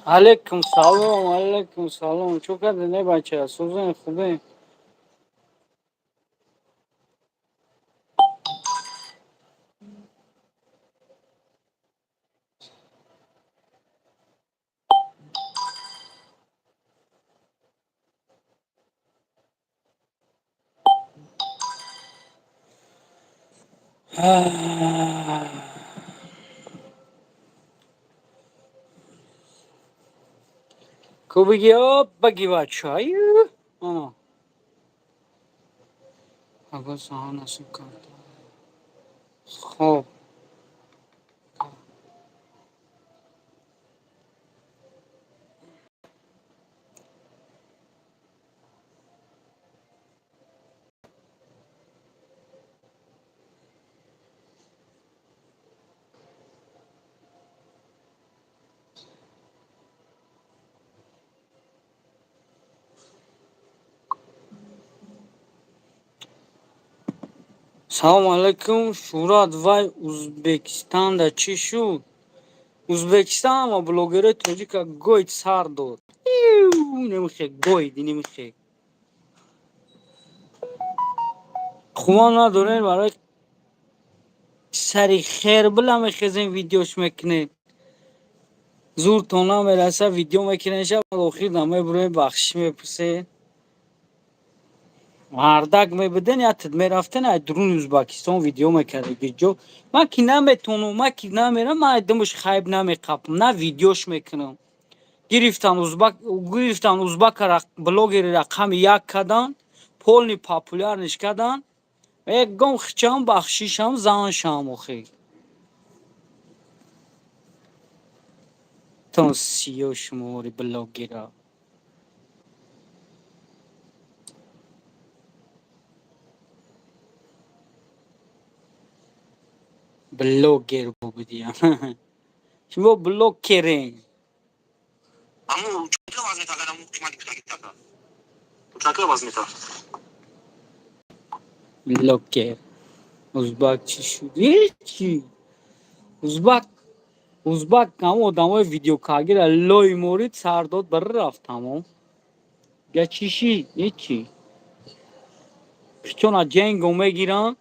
Алейкум салом, алейкум салом. Чӯ карди, не, бача? Сӯзен, хубе? Кубиги баги, бача. Ана. Ага, саҳа насиб кард. Хоб. Салому алайкум, Шӯҳрат, вай Узбекистанда чӣ шуд? Узбекистан ама блогерои тоҷика гойд сар дод. Немихе гойд, немихе. Хумон надорем, барои сари хербила мехезем, видеош мекунем. Зуртон намераса, видео мекунем, шаб охир намебуроем, бахшиш мепурсем. Мардак мебуден, ятд мерафтен, ай дуруни Узбекистон видео мекард ҷо. Ман ки наметонам, ман ки намерам, ман думуш хайб намеқапам, на видеош мекунам. Гирифтан узбак, гирифтан узбака, блогери рақами як кадан, полный популярный кадан. Ягон хичам бахшишам заншам охи. Тон сиё шумори блогера. Блогер будиям. Шумо блогерен. Аму чука вазмета, агар аму қимати кутаки Кутака вазмета. Блогер. Узбак чӣ шуд? Ҳечи. Узбак, узбак ҳамон одамои видеокагира лой морид, сар дод, бар рафт, тамом. Я чӣ шид? Ҳечи. Чона ҷенго мегиранд,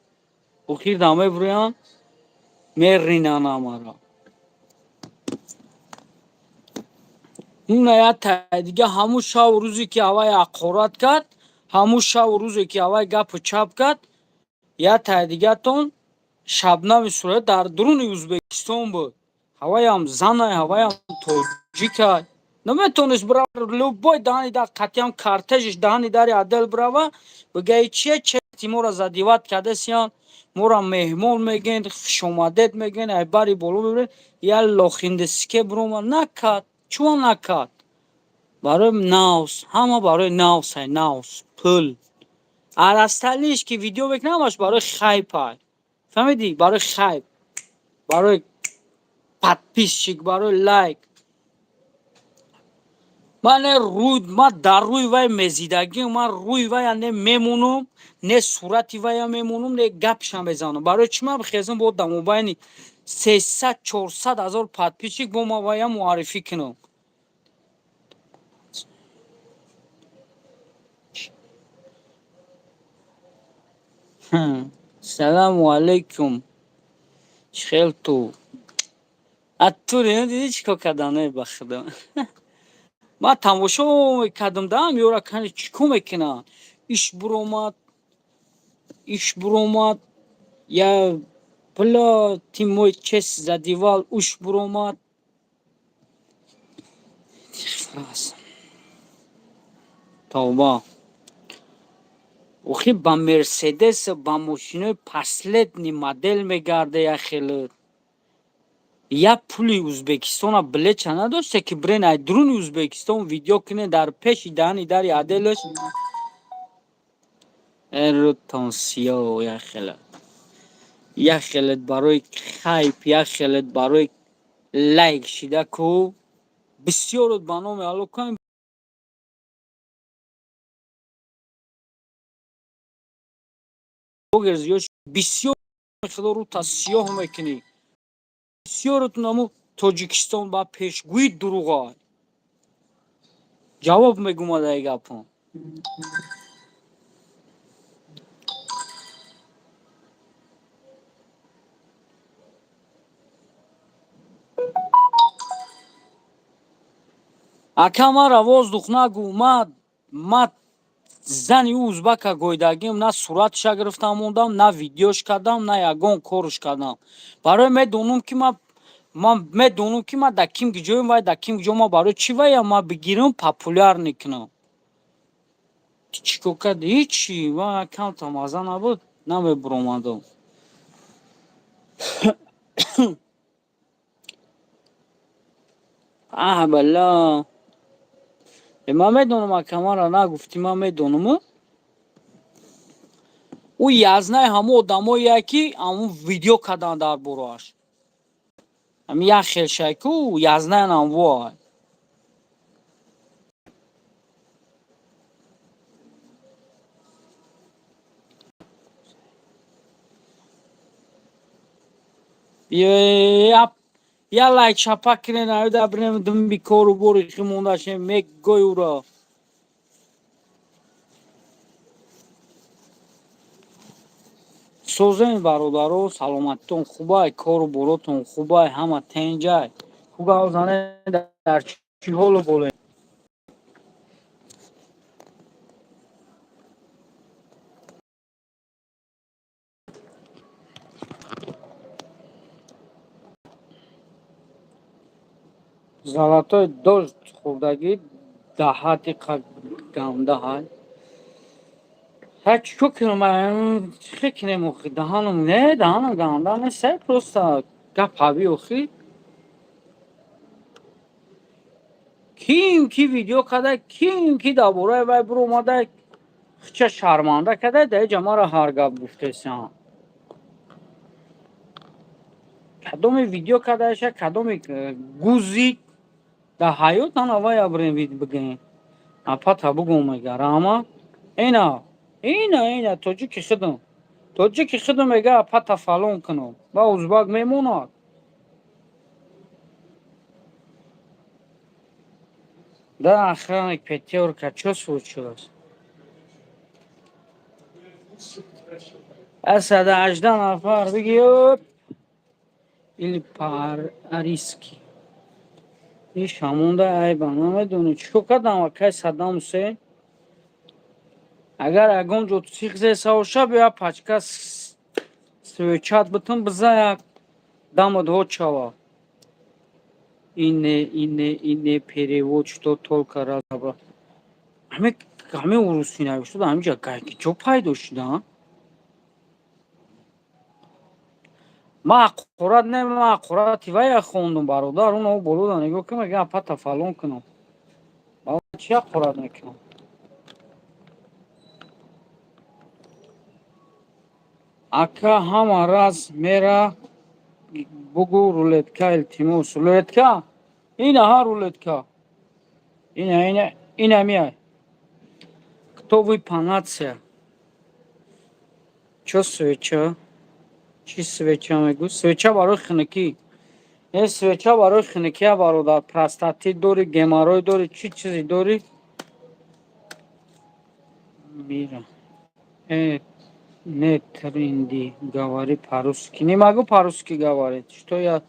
охир да мебурӯянд, меринанд амара. Уна я тай дига, ҳамун шаву рӯзе ки ҳавай ҳақорат кард, ҳамун шаву рӯзе ки ҳавай гапу чап кард, я тай дигатон Шабнами Сурая дар дуруни Узбекистон буд. Ҳаваям занай, ҳаваям тоҷикай. Наметонист бирава, любой даҳани дар қатъиам кортежиш даҳани дари отдел бирава, бигаи чия чести моро задевать кардасиян, моро меҳмон мегӯен, хушомадед мегӯен, ай бари боло мебирен, я лохиндисике биромад накард. Чӯ накард? Барои навс, ҳама барои навсай, навс, пул. Арасталиш ки видео мекунад, ҳамаш барои хайпай. Фаҳмидӣ? Барои хайп, барои подписчик, барои лайк. Ман не рӯй, ман дар рӯи вай мезидагим, ман рӯи вая не мемонам, не сурати вая мемонам, не гапша мезанам. Барои чӣ ман бихезам бо дар мобайни 300, 400 ҳазор подписчик бо ман вая муаррифӣ кунам? Салому алайкум. Чӣ хел ту? Аттури дидӣ, чӣ кор кардан, э, ба худо. Ман тамошо мекардам да ёра, кани чӣ кор мекунанд? Иш буромад, иш буромад. Я, бля, ты мой честь задевал, уш буромад. Фраз. Тавба. Охи, ба Мерседес, ба мошинои последний модель мегарда як хеле. Я пули Узбекистона билетша надоште, ки бирен ай дуруни Узбекистон видео кунен дар пеши даҳани дари отелаш. Эрутон сиёҳ як хеле. Як хелет барои хайп, як хелет барои лайк шида ку. Бисёрот, ба номи Алло, кам блогер зиёд, бисёр хело рута сиёҳ мекунӣ. Бисёротун аму Тоҷикистон ба пешгӯи дурӯға. Ҷавоб мегумад ай гапон. Ака, мара воздух нагӯ, ма зани ӯ узбака гойдагим, на суратша гирифтам мондам, на видеош кардам, на ягон корш кардам. Барои медонам, ки ман медонам, ки ман дар ким гиҷоем, вай дар ким гиҷо, ма барои чӣ вая ма бигирам, популярный кунам? Чӣ кор кард? Ҳичи, ма камта маза набуд, намебуромадам. Аҳ, бала. Ман медонам, ака, мара нагуфтӣ, ман медонам. Ӯ язнаи ҳамон одамое, ки ҳамон видео карданд дар борааш. Ҳамин як хел шай ку язнаянам во. Я лайк шапак кунед, аюда бирем, думби кору бори хи мондашем мегӯй уро. Созем, бародаро, саломатитон хубай, кору боротон хубай, ҳама тенҷай. Хугав зане, дар чӣ ҳолу болем? Золотой дождь хӯрдагӣ даҳати ганда ҳай. Ҳа, чӣ кор кунам? Чӣ кунем охи? Даҳанам не, даҳанам ганда нест, просто гап ҳави охи. Ким ки видео карда, ким ки дар бораи вай биромада, хича шарманда карда, дар иҷа мара ҳар гап гуфтесам. Кадоме видео кардаша, кадоме гузи дар ҳаёт ана вай абрем бигӯем. Апата бугум мега, рама. Ина, ина, ина, тоҷики худам. Тоҷики худам мега, апата фалон кунам. Ва узбак мемонад. Да, охранник пятёрка, чё случилось? 118 нафар биги или по-арийски. Иш ҳамонда айба, намедонӣ чӣ кор кардам, акай Саддам Ҳусейн? Агар ягон ҷо сих зеса боша, бия пачка свечат битун, биза, як дамат ҳод шава. Ине, ине, ине, перевод, что только разобрал. Ҳамин урусӣ навиштуда, ҳаминҷа ҷо пайдо шуда? Ман ҳақорат не, ман ҳақорати вая хондум, бародар, уно болода нигоҳ кун, мега апата фалон кунам. Ман чӣ ҳақорат мекунам? Ака, ҳама раз мера бугу, рулетка, илтимос. Рулетка? Ина ҳа, рулетка. Ина, ина, ина миай. Кто вы по нация? Чё свеча? Чӣ свеча мегӯ? Свеча барои хунукӣ. Э, свеча барои хунукия, бародар. Простатит дорӣ, геморрой дорӣ, чӣ чизе дорӣ? Мира. Э, не тренди, говори по-русски. Не могу по-русски говорить. Что я.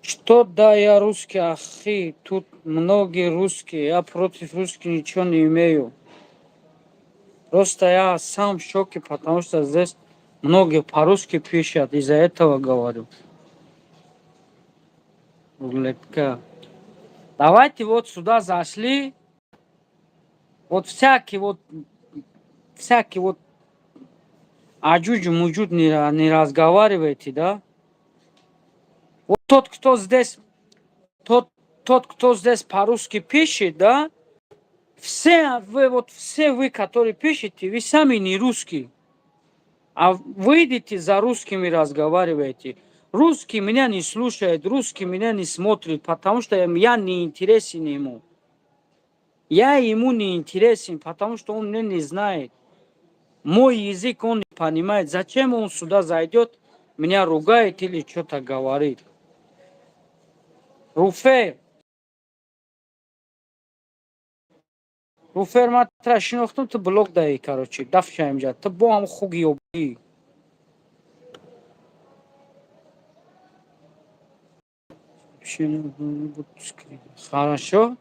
Что да, я русский, ахи, тут многие русские, я против русских ничего не имею. Просто я сам в шоке, потому что здесь Многие по-русски пишут, из-за этого говорю. Рулетка. Давайте вот сюда зашли. Вот всякий вот аджуҷ муҷуд не разговаривайте, да? Вот тот, кто здесь, тот, кто здесь по-русски пишет, да? Все вы, вот все вы, которые пишете, вы сами не русские. А выйдете за русскими разговариваете. Русский меня не слушает, русский меня не смотрит, потому что я не интересен ему. Я ему не интересен, потому что он меня не знает. Мой язык он не понимает. Зачем он сюда зайдет, меня ругает или что-то говорит? Руфер. Руфер, ма тра шинохтум, ту блок даи, короче. Дафша имҷа. Ту бо ҳам хуги ёбӣ. Хорошо.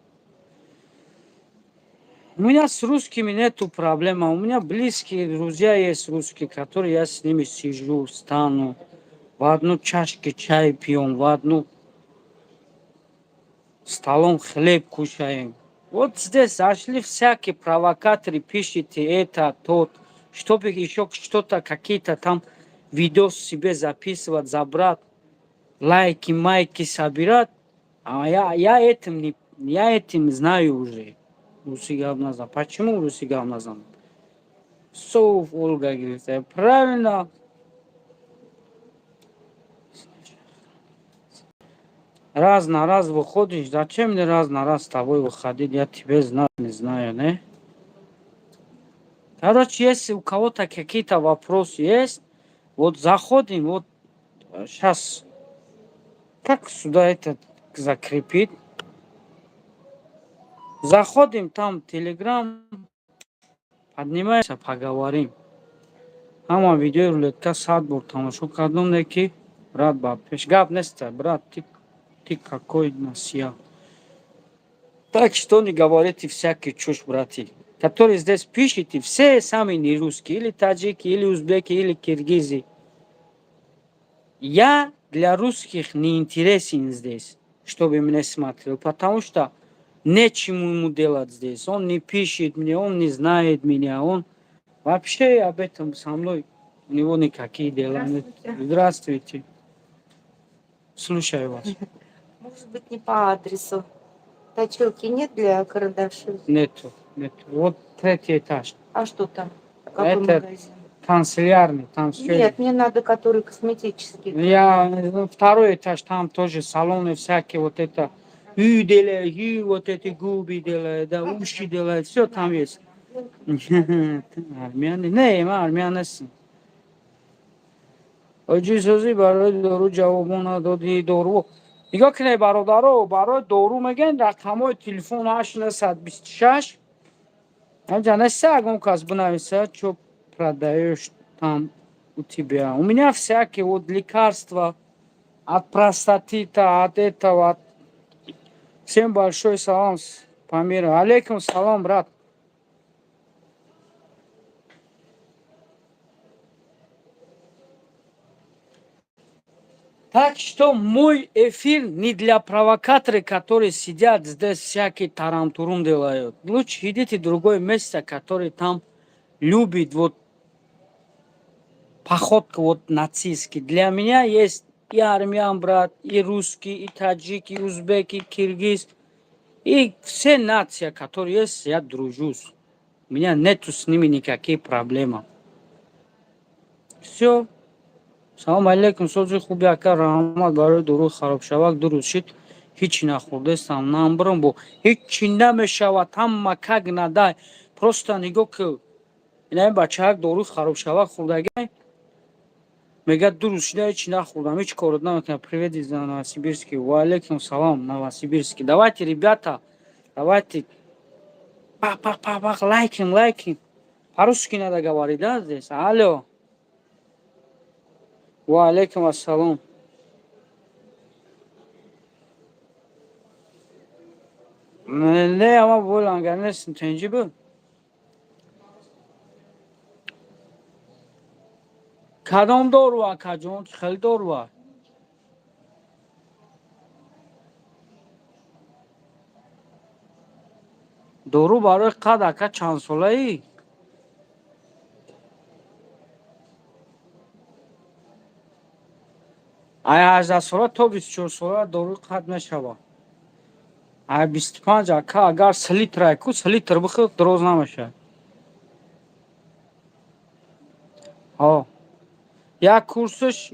У меня с русскими нету проблема. У меня близкие друзья есть русские, которые я с ними сижу, стану. В одну чашке чай пьем, в одну столом хлеб кушаем. Вот здесь зашли всякие провокаторы, пишите это, тот, чтобы еще что-то, какие-то там видео себе записывать, забрать, лайки, майки собирать. А я этим не, я этим знаю уже. Руси гап назан. Почему руси гап назан? Соф Ольга говорит, правильно. Раз на раз выходишь, зачем мне раз на раз с тобой выходить? Я тебе знаю, не знаю, не? Короче, если у кого-то какие-то вопросы есть, вот заходим, вот сейчас, как сюда это закрепить? Заходим там, Телеграм, поднимаемся, поговорим. Ҳама видеои рулетка 100 бор тамошо кардам, не ки, брат, ба пеш гап неста, брат, ты какой насия. Так что не говорите всякий чушь, брати. Которые здесь пишете, все сами не русские, или таджики, или узбеки, или киргизы. Я для русских не интересен здесь, чтобы меня смотрел, потому что нечему ему делать здесь. Он не пишет мне, он не знает меня, он вообще об этом со мной, у него никакие дела нет. Здравствуйте. Здравствуйте. Слушаю вас. Может быть, не по адресу. Точилки нет для карандашей? Нету, нету. Вот третий этаж. А что там? Какой Это магазин? Канцелярный, там все. Нет, мне надо, который косметический. Я, ну, второй этаж, там тоже салоны всякие, вот это, ю делают, ю вот эти губы делают, да, уши делают, все там есть. Армяне, не, ман армян нестам. Оҷисозӣ барои дору ҷавобо надодӣ. Дору нигоҳ кунед, бародаро, барои дору мегӯянд рақамҳои телефон 8926 ҳамҷа неста. Ягон кас бинависа, чё продаешь там у тебя. У меня всякие вот лекарства от простатита, от этого, от. Всем большой салам с Памира. Алейкум салом, брат. Так что мой эфир не для провокаторов, которые сидят здесь, всякие тарам-турум делают. Лучше идите в другое место, которое там любит вот походка вот нацистский. Для меня есть и армян, брат, и русский, и таджик, и узбек, и киргиз. И все нации, которые есть, я дружусь. У меня нету с ними никаких проблем. Все. Салом алейкум, сози хуби, ака, раҳмат барои доруи харобшавак. 2 рӯз шид, ҳичи нахӯрдестам, намбирам бо ҳичи намешавад, ҳама как надай. Просто нигоҳ ки инаи бачаак доруи харобшавак хӯрдагай, мегӯяд 2 рӯз шида ҳичи нахӯрдам, ҳеҷ корот намекунам. Привет из Новосибирский. Ва алейкум салом, Новосибирский. Давайте, ребята, давайте, пах пах пах пах, лайким, лайким. По-русски надо говорить, да, здесь? Алло. Ва алейкум ассалом. Не, ама болангар нестм, тенҷи бу. Кадом дору, акаҷон? Хеле доруа. Дору барои қад, ака, чандсолаӣ? Ай 18сола то 24сола доруи қад мешавад. Ай 25, ака, агар селитрай ку, селитр бихӯр, дароз намешавад. Ҳо, як курсиш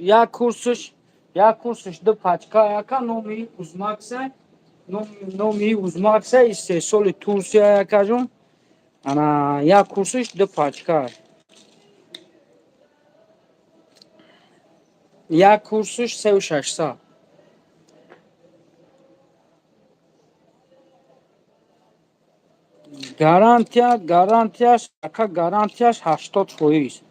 ду пачка, ака. Номи Узмакса, номи Узмакса, истеҳсоли Турсия, акаҷон. Ана, як курсиш ду пачка, як курсиш 3600. Гарантияш, ака, гарантияш 80%,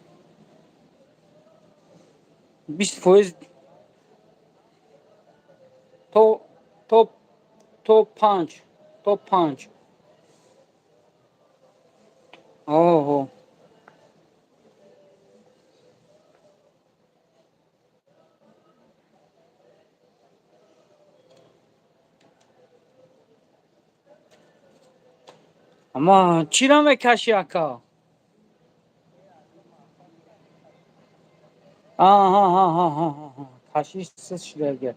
20% то панҷ. Оҳо, ама чира мекашӣ, ака? Кашиш шудага.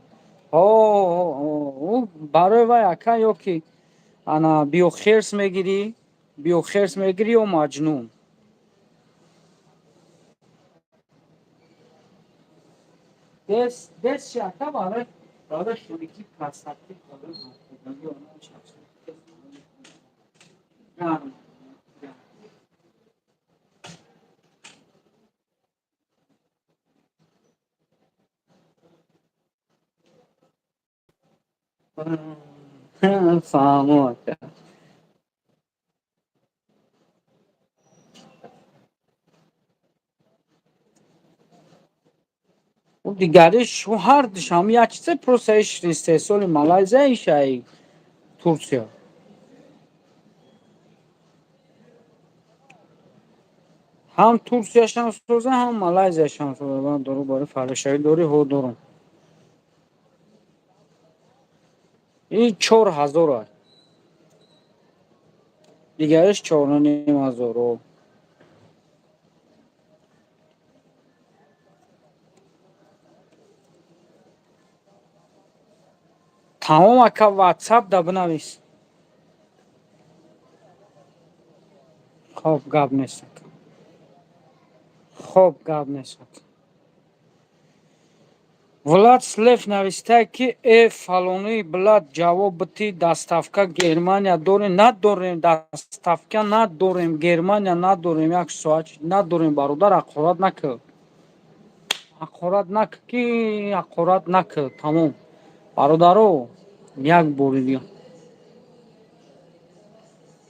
Барои вай, ака, ё ки ана Биохерс мегирӣ, Биохерс мегирӣ ё Маҷнун. Дес чи, ака? Барои хелики простатит, барои мардонагӣ. Гарм. Фаҳмо, ака. Дигариш ҳар душам як чизе, просто иш истеҳсоли Малайзия, иш ай Турсия. Ҳам Турсияшам соза, ҳам Малайзияшам соза. Ман дору барои фарбешавӣ дорӣ? Ҳо, дорам. Ин 4000 аст, дигариш 4500. Тамом, ака, Ватсап да бинавис. Хоб, гап нест. Хоб, гап нест. Влад Слев навистае, ки э фалони блад, ҷавоб бити, доставка Германия дорем, надорем? Доставка надорем, Германия надорем, як соат надорем. Бародар, ҳақорат накӣ, ҳақорат накӣ, ки ҳақорат накӣ. Тамом, бародаро, як бори дигар: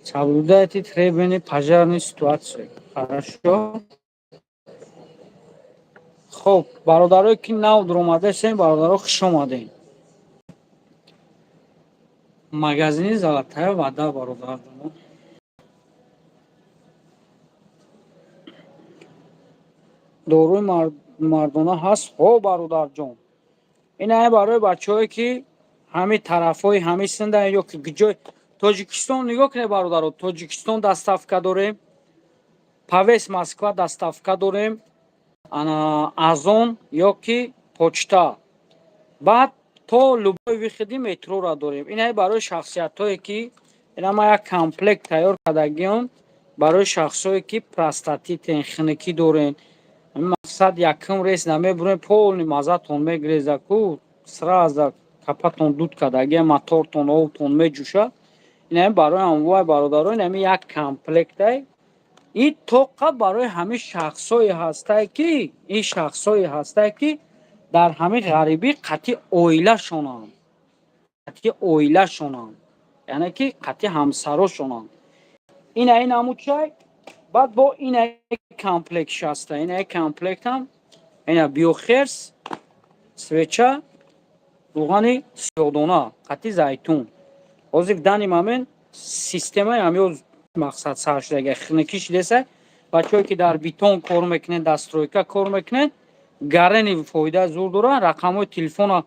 соблюдайте требования пожарной ситуации, хорошо? Хоб, бародарое ки нав дуромадаестем, бародаро, хуш омадем магазини «Золотая вода», бародарҷоно. Доруи мардона ҳаст? Ҳо, бародарҷон, ин барои бачаҳое ки ҳамин тарафҳои ҳамин синда ё ки ҷои Тоҷикистон. Нигоҳ кунед, бародаро, Тоҷикистон доставка дорем, по весь Москва доставка дорем, ана Озон ё ки почта, баъд то любой выходи метрора дорем. Ин барои шахсиятҳое ки, ина ман як комплект тайёр кардагиам барои шахсҳое ки простатитен, хунукӣ дорен. Мақсад, якум рейс намебурем, полный мазатон мегреза ку, сразу капатон дуд кардагия, мотортон, обтон меҷӯшад. Инами барои анвои бародаро, инами як комплектай. Ин тоқа барои ҳамин шахсҳое ҳастае ки, ин шахсҳое ҳастае ки дар ҳамин ғарибӣ қатъи оилашонанд, қатъи оилашонанд, яъне ки қатъи ҳамсарошонанд. Ина ин ҳамучай, баъд бо ина комплект шаста, ина комплектам, ина Биохерс, свеча, рӯғани сиёҳдона қатъи зайтун. Ҳозир данный момент системаи ҳамё мақсад сар шудага, хунукӣ шидеса. Бачаҳое ки дар бетон кор мекунед, дар стройка кор мекунед. Гарени фоида зур дора. Рақамҳои телефона: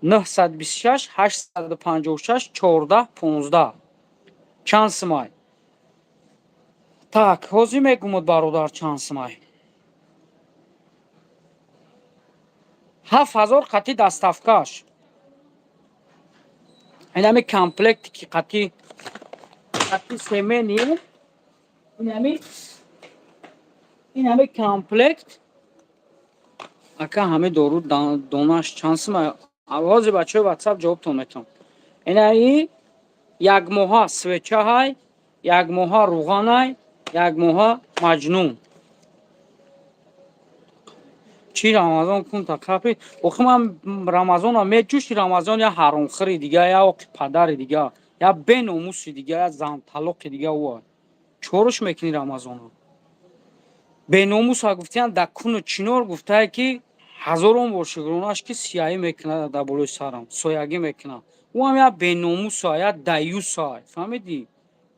926 856 14 15. Чанд сумай? Так, ҳозир мегумуд, бародар, чанд сумай. 7000 қати доставкаш. Инами комплекти ки қати семени, инами комплект, ака. Ҳами дору донаш чанд сумай? Ҳозир, бачаҳои Ватсап, ҷавобтон метавон. Инаи якмоҳа свеча ҳай, якмоҳа руғанай, якмоҳа маҷнун. Чӣ Рамазон кун та қапи? Охи, ман Рамазона меҷӯши. Рамазон я ҳаромхӯри дига, я оқи падари дига, я беномуси дига, я занталоқи дига. Ӯа чоруш мекунӣ Рамазона? Беномуса гуфтиян, да куну чинор гуфтае, ки ҳазорон бор шукронаш, ки сияҳӣ мекунад, дар болои сарам соягӣ мекунад. Ӯам я беномуса, я даюса, фаҳмидӣ?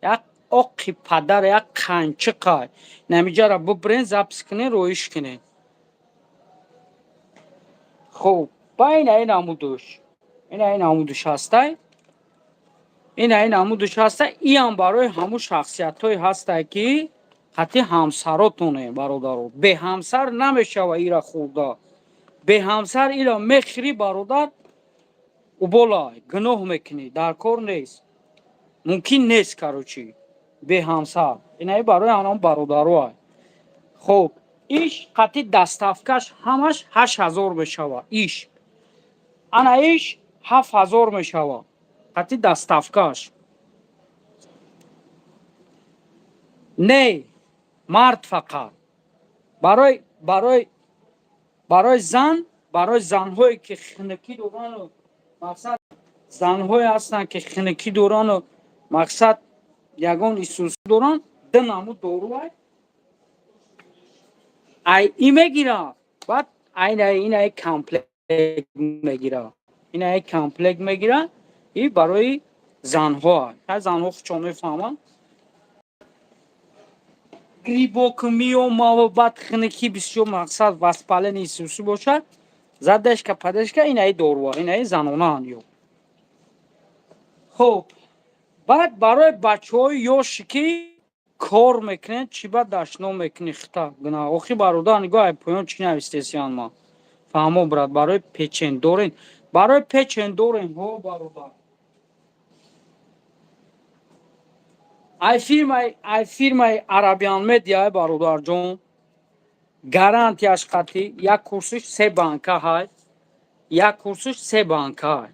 Як оқи падар, як қанчиқай. Намиҷара бубрен, запись кунен, роиш кунен. Хуб, ба ина ин намудуш ҳастай, иам барои ҳамун шахсиятҳое ҳастай, ки қати ҳамсаротоне, бародаро. Беҳамсар намешава ира хӯрда. Беҳамсар ира мехӯрӣ, бародар, уболай, гуноҳ мекунӣ, дар кор нест, мумкин нест, короче, беҳамсар. Инаи барои ҳамон бародароай. Хуб, иш қати доставкаш ҳамаш 8000 мешава. Иш, ана, иш 7000 мешава қати доставкаш. Не, мард фақат. Барои зан, барои занҳое ки хинукӣ дорану мақсад, занҳое ҳастанд, ки хинукӣ дорану мақсад, ягон исус доранд, ду намуд доруай. Ай и мегира, баъд инаи комплект мегира, и барои занҳо. Занҳо хучон мефаҳманд, гриппок меомаву баъд хинукӣ бисёр, мақсад, воспаление исусӣ бошад, задешка падешка, инаи доруа, инаи занонаанд ё. Хуб, баъд барои бачаҳои ёше, ки кор мекунед, чӣ ба дашном мекунӣ хита гуна? Охи, бародар, нигоҳ, ай поён чӣ навистесиян, ма фаҳмо, брат. Барои печень дорен? Барои печень дорем, ҳо, бародар. Ай фирмаи Арабиан Медиа, бародарҷон, гарантияш қатӣ. Як курсиш се банка ҳай, як курсиш се банка ҳай.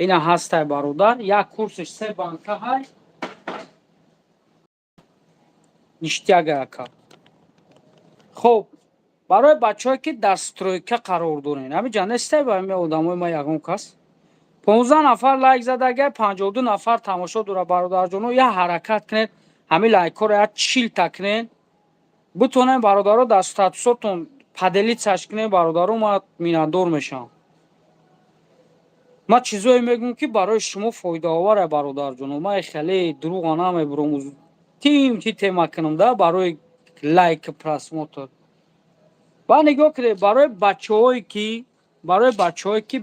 Ина ҳастай, бародар, як курсиш се банка ҳай. Ништяк, ака. Хуб, барои бачаҳое, ки дар стройка қарор дорен, ҳамиҷа нестай ба ҳами одамои ма ягон кас. 15 нафар лайк задага, 52 нафар тамошо дора. Бародарҷоно, як ҳаракат кунед, ҳамин лайкҳоро як 40-та кунед, бутонем, бародаро, дар статусотон поделиться ш кунед. Бародаро, ма миннатдор мешавам. Ман чизое мегӯм, ки барои шумо фоидаоваре, бародарҷоно. Ман хеле дурӯға намебурам, тим ти тема кунам да барои лайк, просмотр. Ба нигоҳ кунед, барои бачаҳое ки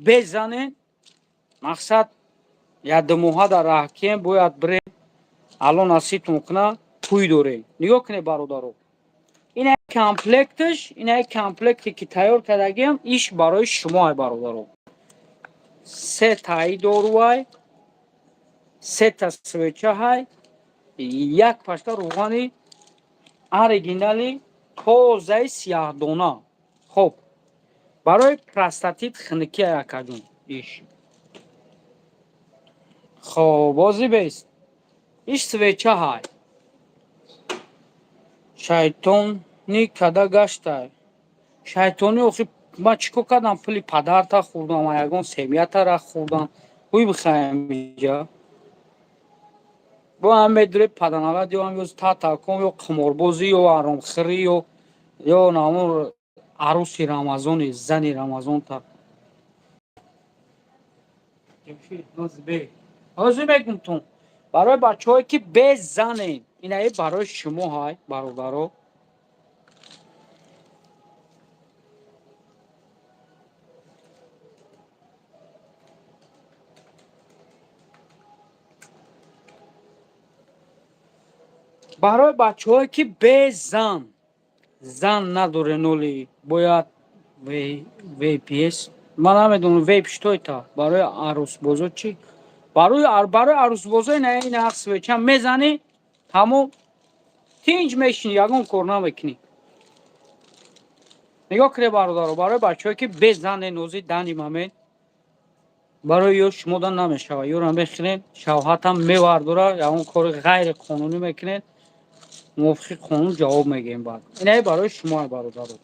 безанен, мақсад, якдумоҳа дар раҳкием, бояд бирем, алло насибтон куна, пӯй дорем. Нигоҳ кунед, бародаро, ина комплектш, ина комплекте ки тайёр кардагиам, иш барои шумоай, бародаро. Се таи дорувай, сета свеча ҳай, як пачка рӯғани оригинали тозаи сияҳдона. Хуб, барои простатит, хиникӣ, акаҷон, иш. Хоб, бозӣ бест, иш свеча ҳай. Шайтонӣ када гаштай, шайтонӣ. Охи, ман чӣ кор кардам? Пули падарта хӯрдам, ягон семьятара хӯрдам? Ҳуй бихаям иҷа бо ҳам медуре паданавад, ё ҳам ё татаком, ё қиморбозӣ, ё аромхӯрӣ, ё намун аруси Рамазони, зани Рамазонта. Ҳозир мегумтон, барои бачаҳое, ки безанен, инаи барои шумо ҳай, бародаро. Барои бачаҳое, ки бе зан, зан надоре, ноли бояд впс. Ман намедонам, вейп что это. Барои арӯсбозо чӣ? Барои арӯсбозо ина ина свеча мезанӣ, тамом, тинҷ мешинӣ, ягон кор намекунӣ. Нигоҳ кунед, бародаро, барои бачаҳое, ки бе зане, нози дани момент барои ё шумода намешавад. Ёро мехӯред, шавҳатам мевардора, ягон кори ғайриқонунӣ мекунед, мувофиқи қонун ҷавоб мегӯем. Баъд инаи барои шумо, бародаро,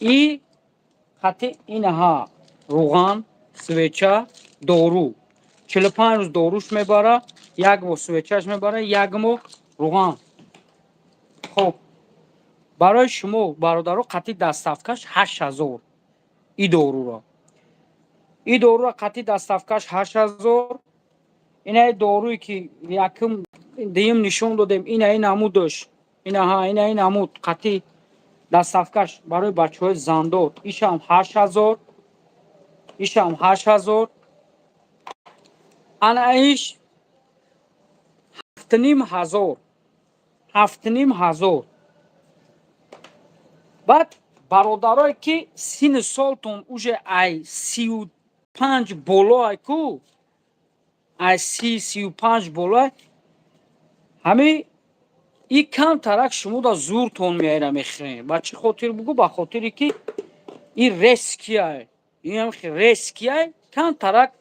и хати инаҳа руған, свеча, дору. 45 рӯз доруш мебара, як моҳ свечаш мебара, як моҳ руған. Хоб, барои шумо, бародаро, қати доставкаш 8000. И доруро қати доставкаш 8000. Инаи доруе, ки якум, дуюм нишон додем, инаи намудаш, инаҳа, инаи намуд қати доставкаш барои бачаҳои зандор, ишам 8000, ишам 8000. Ана иш 7500, 7500. Баъд бародарое, ки синни солтон уже ай 35 боло, ай ку ай 30, 35 боло, ҳами и камтарак шумода зуртон меайра, мехӯрем. Ба чӣ хотир бугӯ? Ба хотире ки и резкий, инам резкий, камтарак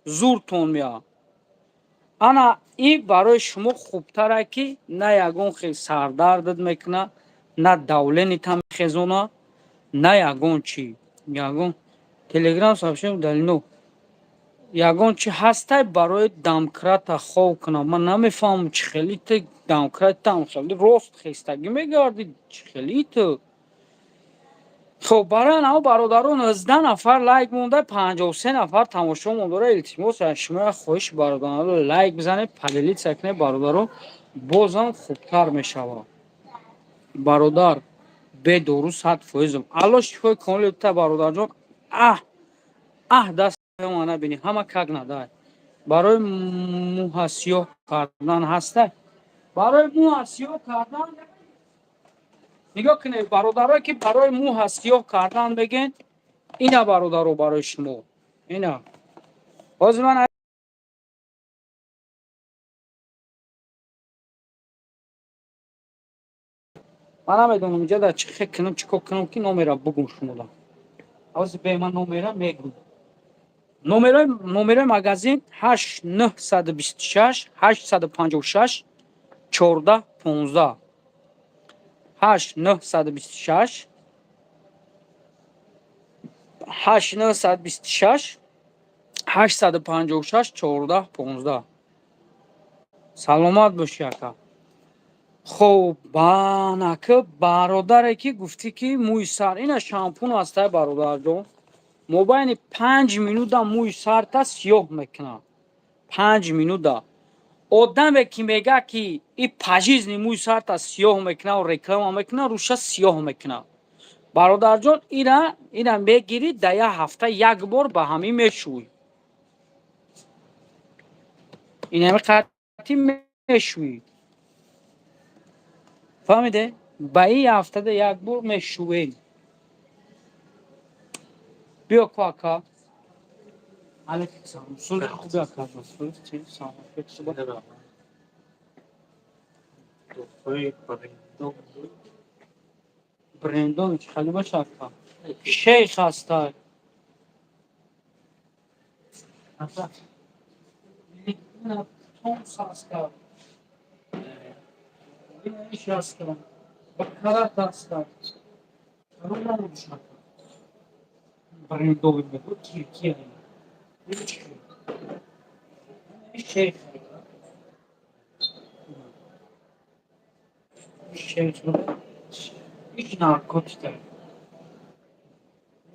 зуртон меа. Ана и барои шумо хубтара, ки на ягон хел сардардат мекуна, на давленита мехезона, на ягон чӣ. Ягон телеграм сообщение удалено. Ягон чи ҳастай барои домкрата хов кунам? Ман намефаҳмам, чӣ хели ту домкратам хеле рост хестагӣ мегардӣ, чӣ хели ту. Хоб, барои намо, бародарон, 19 нафар лайк монда, 53 нафар тамошо мондора. Илтимос, аз шумо як хоҳиш, бародарон, лайк бизанед, поделиться кунед, бародарон, бозам хубтар мешавад. Бародар, бедору 100%-ам. Алло шифои комил та, бародарҷон. Аҳ, аҳ, даст мана бини, ҳама как надай. Барои мӯҳа сиёҳ кардан ҳастай? Барои мӯҳа сиёҳ кардан, нигоҳ кунед, бародарое, ки барои мӯҳа сиёҳ кардан мегӯен, ина, бародаро, барои шумо ина ҳозир ман. Ман намедонам, инҷа дар чӣ хел кунам, чӣ кор кунам, ки номера бугум шумода. Ҳозир бе ман номера мегӯм. Номерои магазин 8 926 856 14 15, 8 926, 8 926 856 14 15. Саломат бошӣ, ака. Хоб, банака, бародаре, ки гуфтӣ, ки мӯи сар, ина шампун ҳастай, бародарҷон, мобайни 5 минута мӯи сарта сиёҳ мекунад, 5 минута. Одаме, ки мега, ки и пожизни мӯи сарта сиёҳ мекунад, реклама мекунад, рӯша сиёҳ мекунад. Бародарҷон, ина мегирӣ, дар як ҳафта як бор ба ҳамин мешӯй, инами қатӣ мешӯӣ, фаҳмиде? Ба ин ҳафтада як бор мешӯем. Биё ку, ака. Алейкум салом. Сули хуби, ака? Сули. Духтари брендон. Брендон чӣ хеле боша, ака? Шейх ҳастай. Аса. Томс ҳаста. Иш ҳаста. Бакарат ҳаста. Чаро намудиш, ака? Брендовый мегӯ, киркия. Ин чӣ? Шейх. Шейх. Иш наркотика.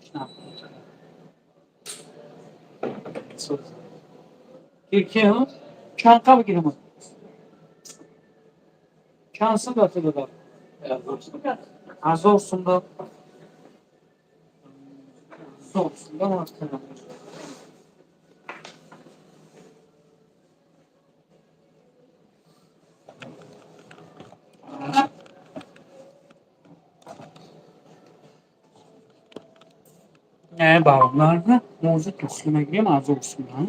Иш наркотика. Киркия ҳа? Чанд қа бигирам? Чанд сум дод додад? 1000 сум дод. 1000 сум дод ман кардам. Бародар, мо ҳозир духи мегирем 1000 суман.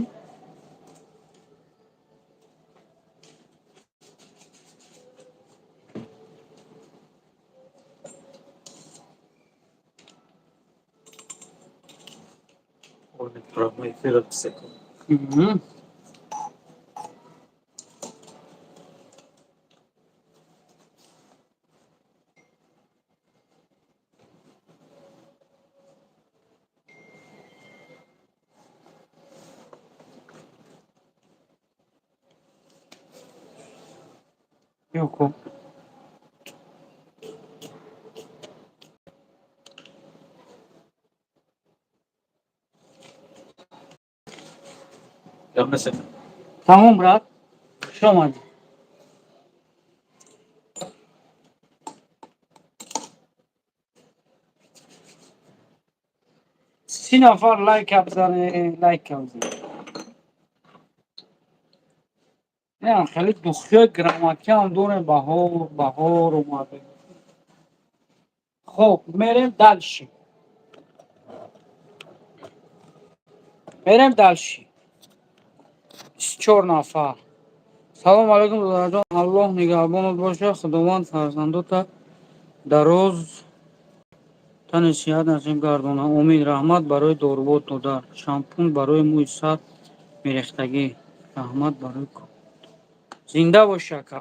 Прямой эфир секунд. Мгм. Yo'q. Гап несем. Тамом, брат. Хуш омадӣ. 30 нафар лайка бизане, лайка бизане. Не, хеле духиҳои грамакӣ ҳам дорем, баҳор, баҳор омада. Хоб, мерем дальше. Мерем дальше. 24 нафар. Салом алейкум, додарҷон, Аллоҳ нигаҳбонат бошад, Худованд фарзандота дароз тани сиҳат насиб гардонад. Омин. Раҳмат барои дорувот, додар. Шампун барои мӯи сар мерехтагӣ. Раҳмат барои. Зинда бошӣ, ака.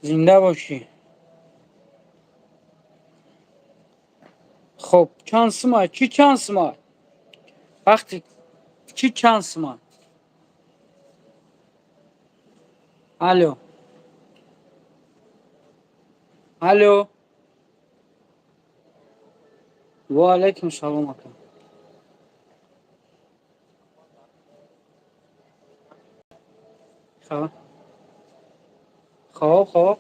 Зинда бошӣ. Хоб, чанд сумай? Чӣ чанд сумай? Вақти чӣ чанд сумай? Алло. Алло. Ва алайкум салом, ака. Хоб. Хоб, хоб.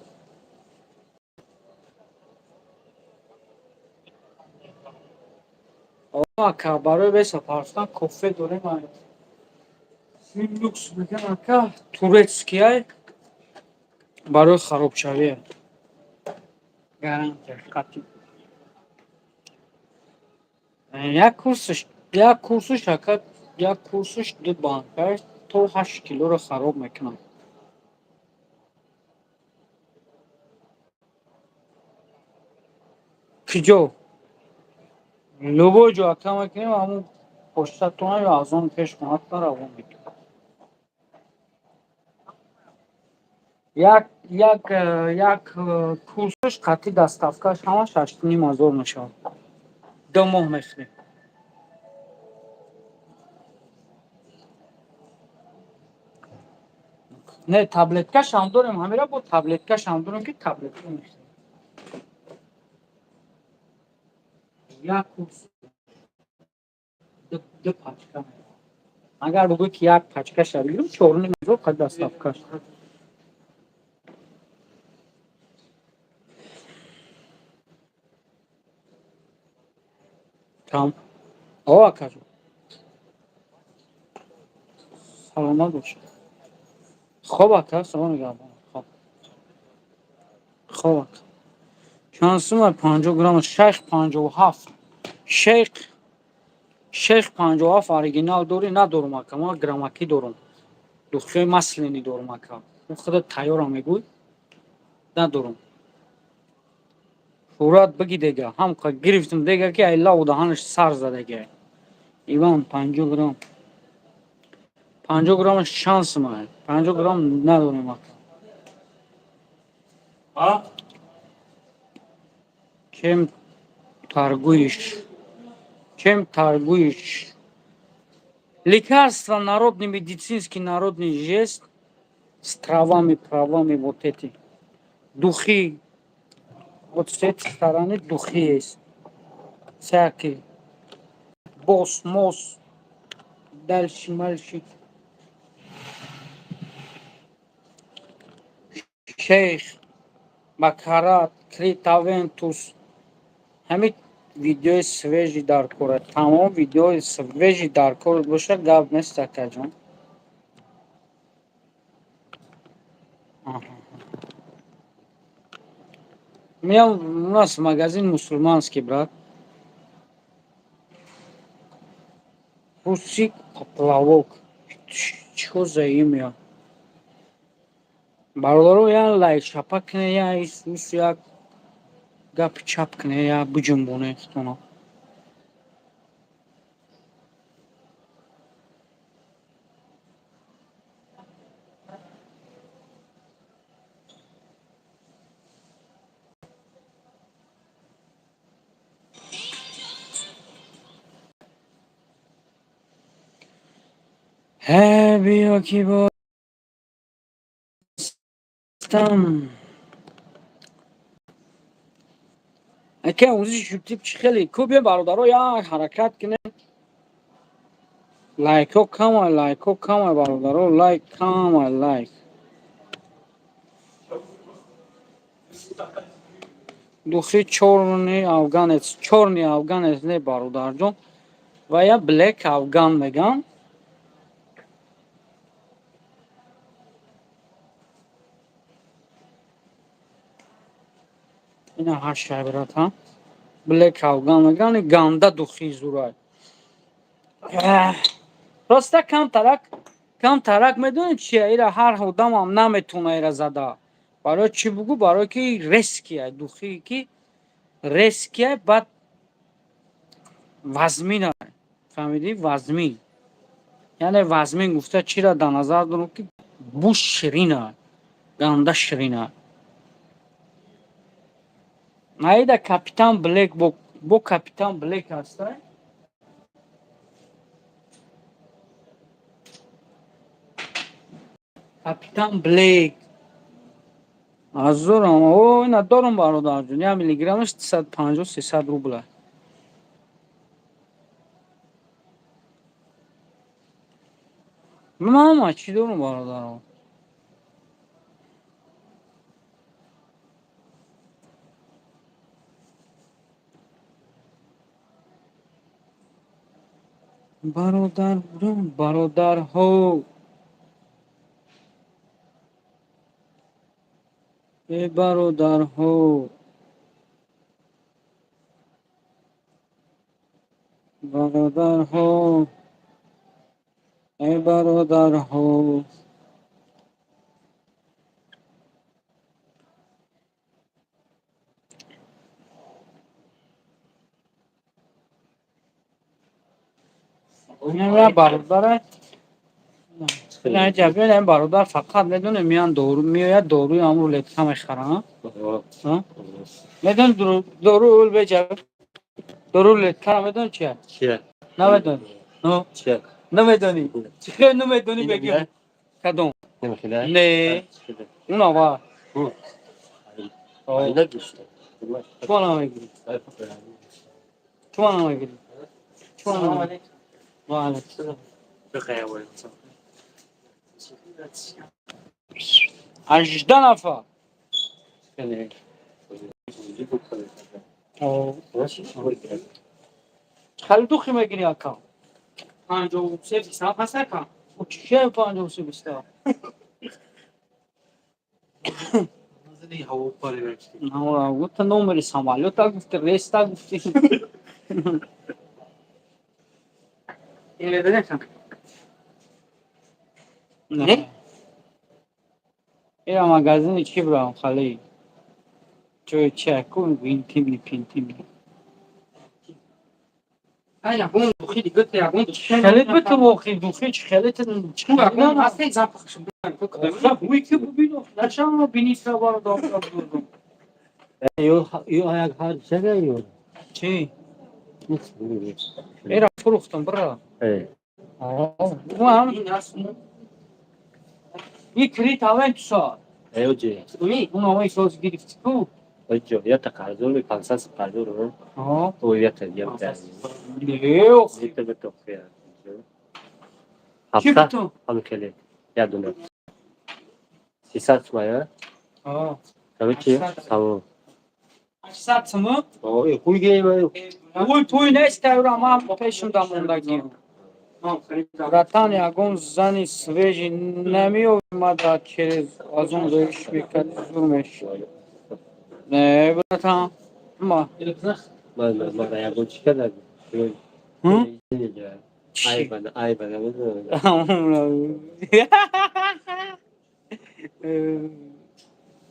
Ака, барои веса партофтан кофе дорем. Ин люкс мегӯям, ака, турецкий ай, барои харобшавия. Гарантия қатъи. Як курсуш, ака, як курсуш ду банка то 8 килоро хароб мекунад. Киҷо? Любой ҷо, ака, мекунем, ҳамун почтатона ё аз он пеш хоҳатон равон мекунем. Як курсуш қатъи доставкаш ҳамаш 8500 мешавад. 2 моҳ мехӯрем. Не, таблеткашам дорем, ҳамира бо таблеткашам дорем, ки таблетка мехӯрем. Як курс ду пачка. Агар бигӯӣ, ки як пачкаша бигирам, 4500 қад доставкаш. Там. О, акаҷон. Саломат бошед. Хоб, ака, салом нигаҳбон. Хоб. Хоб, ака. Чанд сум 50 грамм шайх 57. Шейх 57 оригинал дорӣ? Надорум, ака, ман граммакӣ дорум. Духиҳои масляный дорум, ака. Ӯ худат тайёрам мегӯй? Надорум. Сурат биги дега. Ҳам гирифтум дега, ки ай лаву даҳанаш сар задага. Иван 50 грамм. 50 граммаш чанд сум ай? 50 грамм надорем, ака. А? Чем торгуешь? Чем торгуешь? Лекарства народный, медицинский народный есть с травами, правами вот эти. Духи. Вот с этой стороны духи есть. Всякие. Босс, мосс. Дальше, мальчик. Шейх, Бакарат, Крит Авентус. Ҳамин видеои свежий дар кора. Тамом видеои свежий дар кор боша, гап нест, акаҷон. Аҳа. Меня, у нас магазин мусульманский, брат. Русик Поплавок. Чё за имя? Бародаро, я лайк шапа кне, я исус, як гап чап кне, я буҷунбоне хутона. Ҳе, биё ки бостам. Ака, омӯзиши шуптип чӣ хеле ку? Биё, бародаро, як ҳаракат кунем. Лайкҳо камай, лайкҳо камай, бародаро, лайк камай, лайк. Духи чёрный афганец, чёрный афганец не, бародарҷон, ва я Black Афган меган. Ина ҳашай, брат, Black Афган меган, ганда духи зурай. Роста камтарак, камтарак, медонед чия? Ира ҳар одамам наметона ира зада. Барои чӣ бугӯ? Барое ки резкий ай, духие ки резкий ай, баъд вазмин ай, фаҳмидӣ? Вазмин, яъне вазмин гуфта чиро дар назар дорам? Ки буш ширин ай, ганда ширин ай. Наида Капитан Блек, бо Капитан Блек ҳастай. Капитан Блек азорам. О, ина дорум, бародарҷон, 1 миллиграммаш 350, 300 рубла. Мама, чӣ дорум, бародаро? Бародар, бародарҳо, э бародарҳо, бародарҳо, э бародарҳо. Бародарай, бародар, фақат медонем, меян дору меояд, доруи ҳам рулетка мехарам, медони? Дору ул беҷа, дору рулеткара медони чия? Намедони? Намедони? Чӣ хел намедони? Беги, кадом? Не, унава чума намегирӣ? Чума намегирӣ? Чума намегирӣ? Ва алайкум. 18 нафар. Хеле духи мегирӣ, ака? 53 27 ҳаст, ака? Чия 53 27? Гуфта номери самолёта гуфти, рейста гуфти. Ин медонӣ? Не, ира магазини чӣ бирам, хали ҷои чи ку, интимный пинтимный. Хеле биту охи духи чи хеле бӯи ки бубин, начама биниса бародар. Чи ира фурӯхтам, бира. И крит авентуса. Уна соз гирифти ку? Ята қарзор, 500 қарзор. О, ята ята. Не, охи. Ята бето хия. Чӣ Ҳафта биту? ҳам хеле. Я дуна. 300 сумая? Короче, тамом. 800 суму? О, хуй гей. Ой, пуй нест, тайра ман пешум дамондагиам. Братан, ягон зани свежий намеомада, через Озон зоиш мекарди, зур мешуд. Не, братан. Ма. Ман ягон чӣ кардам? Ҳм? Айба, айба намедонам.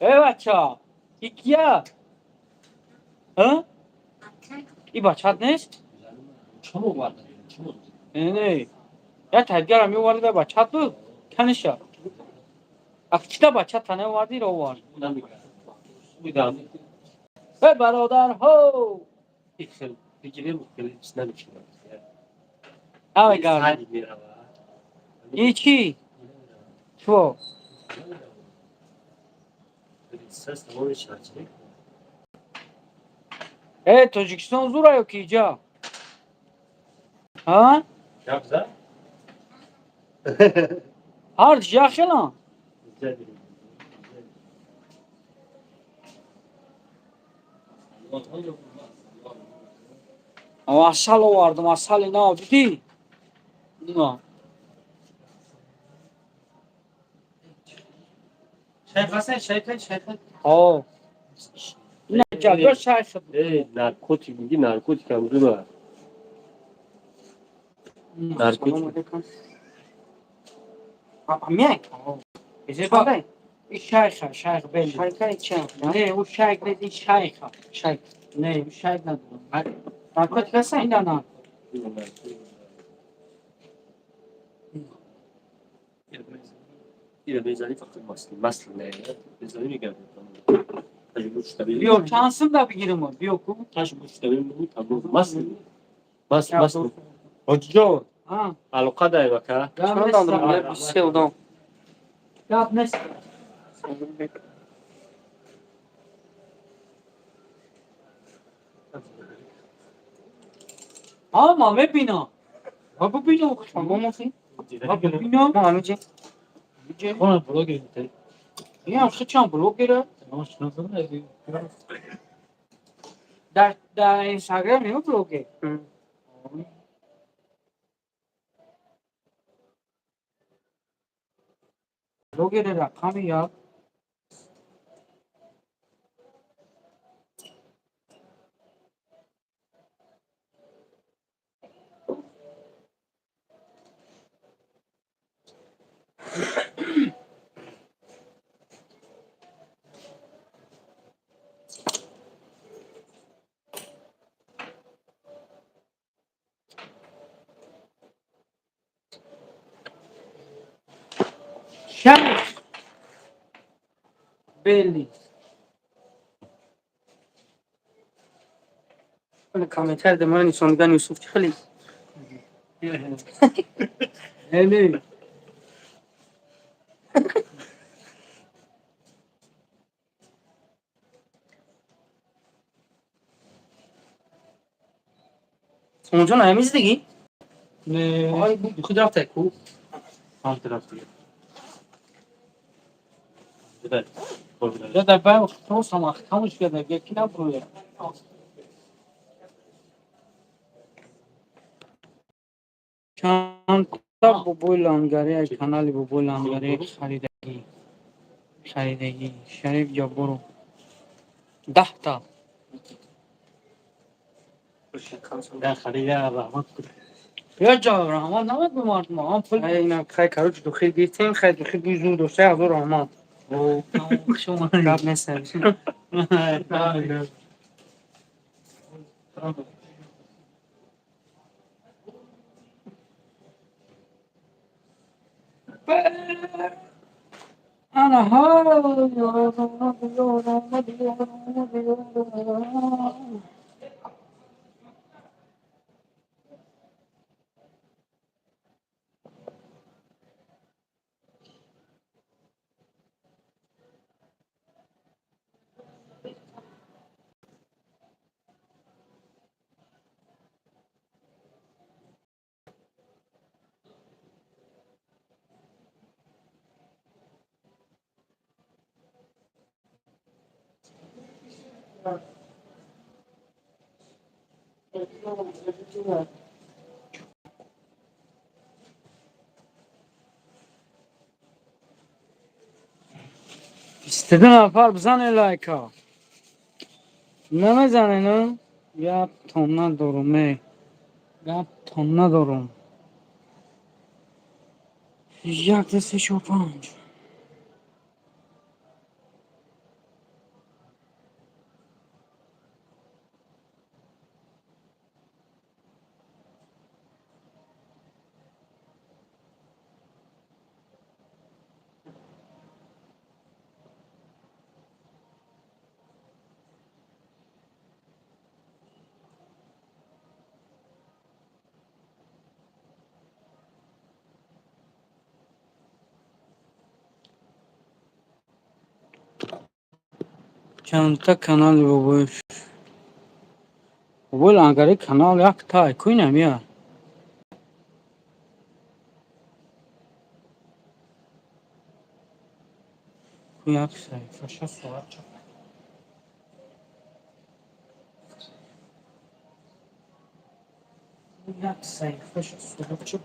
Э, бача, и кия? А? И бачат нест? Чаро оварда? Чаро? Не, не. Я тадгара меоварди, бачат буд? Каниша. Ах, кита бачат та неоварди, ро овард. Будам. Э, бародарҳо! Хел бигирем, хеле чиз намешавад. Ҳамай гард. Сади мерава. И чӣ? Чо? Сас тамом мешавад, чӣ? Э, Тоҷикистон зура ё ки иҷа? А? Гап зад? Ҳар ҷа хелам. Асал овардам, асали нав дидӣ? На. Шайх ҳасан, шайх, шайх. О. Ина ҷа шайх. Э, наркотик миги, наркотик ҳам зура. Наркотик. Амяй? Изебандай? И шайха, шайх бели. Шайка ча? Не, ӯ шайх нест, ин шайха. Шайк. Не, ӯ шайх надорам. Наркотик ҳасан? Ина на. Ира мезани фақат масли, масли не, мезани мегардад. Биё, чанд сум да бигирам? Биё ку. Таш гӯшта мегӯ, тамом. Масли. Мас, масли. Ҳоҷиҷон, А, алоқа даем ака. гап Чанд нест. дам я се одам. Гап нест. А, ма мебинам. Ма бибинам. Мо мофи? Ма бибинам. Мо ҳамиҷа. Хона блогер митари. Ин хичам блогера. Шиносам. Дар Инстаграм ё блогер. Блогери рақами як. Шайх Бели. Комментар да ман нишондаган Юсуф чӣ хеле? Не, Сомонҷон ҳамин зидагӣ? Не. Ай, худ рафта ку. Ҳам тараф дига. Я дар бай хтосам ахтамуш карда, яки набуя. Чандта бобои лангари аз канали бобои лангари харидагӣ. Харидагӣ. Шариф Ҷабборов. 10 та. Харида раҳмат. Я ҷа раҳмат намад мардум. Ам пул. Ай, ина хай, короче, духил гирифтем, хай духил буи зур дошта, ҳазор раҳмат. О, хуш омадед. Гап нест. Ана ҳа. 22 нафар бизане лайка. Намезанед, гаптон надорум, э, гаптон надорум. Як, ду, се, чор, панҷ. Чандта канали бобои, бобои Лангари канал якта куинам я. Як саҳифаша соатча. Як саҳифаша суратча.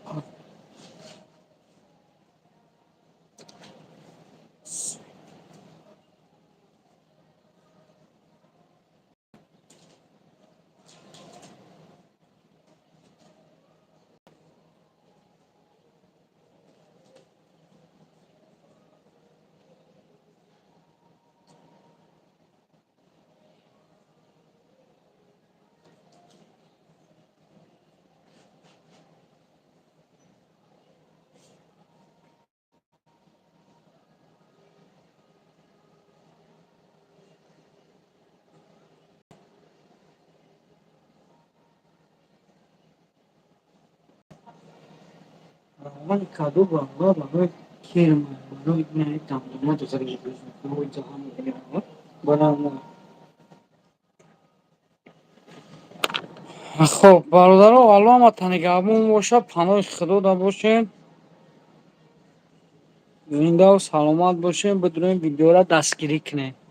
Равғани каду барои кирм, барои дандона. Хоб, бародаро, Алло ҳаматон нигаҳбон бошад, паноҳи Худода бошед, зиндаву саломат бошед. Бидурем, видеора дастгирӣ кунед.